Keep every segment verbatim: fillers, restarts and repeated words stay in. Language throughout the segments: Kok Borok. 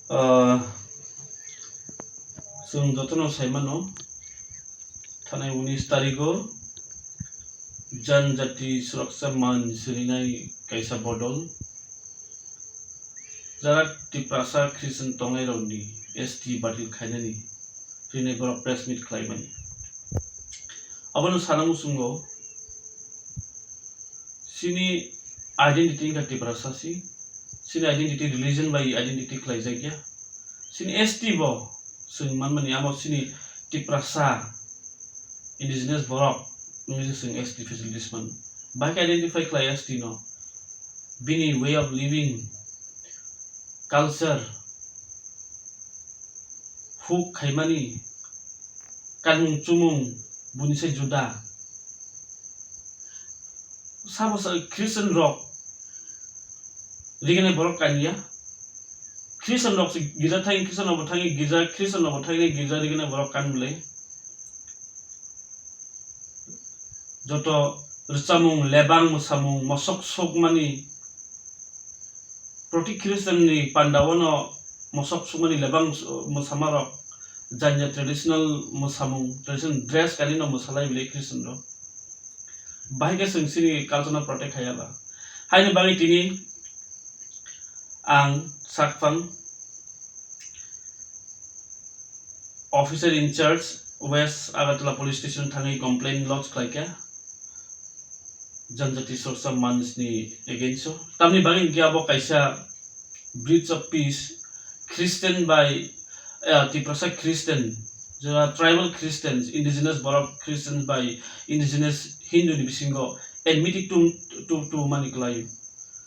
Ah, chwng jotono sai mano, thanai unis tarigo Janjati Suraksha Manch rinai kaisa bodol, jara Tiprasa Christian tongnairokni S T batil khainani rinai borok press meet khlaimani. Abono sana muchungo, chini identity wngkha Tiprasa si, chini identity religion bai identity khlaijakya, chini S T bo chwng manmani, amo chini Tiprasa indigenous borok wngwi se chwng S T facilities mano. Bahai khe identify khlai S T no, bini way of living, culture, huk khaimani, kanmung chumung buni se juda. Sabo sa Christian rok rigene borok kanya. Christian rok se girja thang, Christian rok bo thang girja, Christian rok bo thang girja rigene borok kan bwle. Joto rwchapmung, lebang mwsamung, mosok sokmani, proti Christian ni panda o no mosok sokmani lebang mwsamarok, janya traditional mwsamung, traditional dress kanwi no mwsalai bwle Christian rok. Bahai khe chwng chini culture no protect khaiya ba. Haini bagwi tini ang sakphang officer in charge West Agartala police station thangwi complaint lodge khlaikha Janjati Suraksha Manch ni against o. Tamni bagwi hinkhe abo kaisa breach of peace, Christian bai, eh, Tiprasa Christian, jora tribal Christians, indigenous borok Christians bai indigenous Hindu ni bisingo enmity tung, tung, tung mani kwlaio.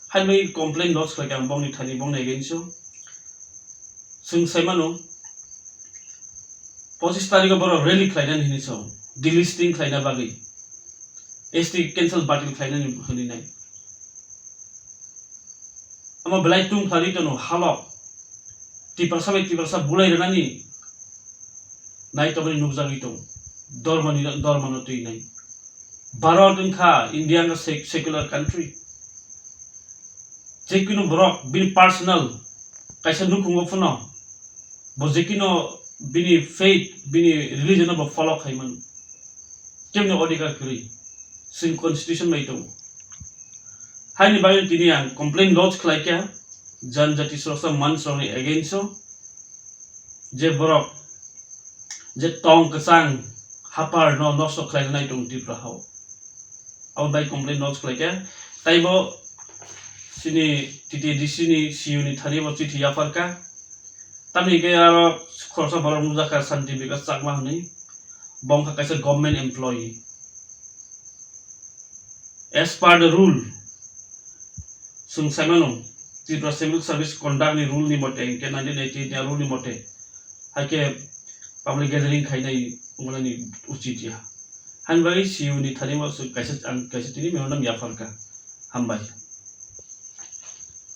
Hai bai complaint lodge khlaikha ang bongni thani, bongni against o. Chwng sai mano, pochis tarikh o borok rally khlainani hinwi chwng delisting khlaina bagwi, S T cancel batil khlainani hwnwi nai. Omo belai tungphlarwi tono halok, Tiprasa bai Tiprasa bulai rwnani nai tongmani nukjagwi tong, dormoni, dormano twi nai. Bharat wngkha, India wngkha sec-, secular country. Jekunu borok bini personal kaisa nukhungo phano bo jekino bini faith, bini religion no bo follow khai mano. Kemni odhikar kwrwi, chwng constitution bai tongo. Haini bagwi tini ang complaint lodge khlaikha Janjati Suraksha Manch rokni against o, je borok je tong kwchang hapar no nosto khlaina nai tongo Tripura hao. Abo bai complaint lodge khlaikha. Taibo chini T T A D C ni C E O ni thani bo chithi yapharkha. Tamni hwnkhe aro khoroksa borok nukjakha Santi Bikash Chakma hwnwi. Bo wngkha kaisa government employee. As per the rule, chwng sai mano, Tripura Civil Service Conduct ni rule ni mote, hwnkhe nineteen eighty-eight ni rule ni mote, hai khe public gathering khainai wngmani uchit ya. Haini bagwi C E O ni thani bo kaisa, ang kaisa tini memorandum yapharkha. Hambai.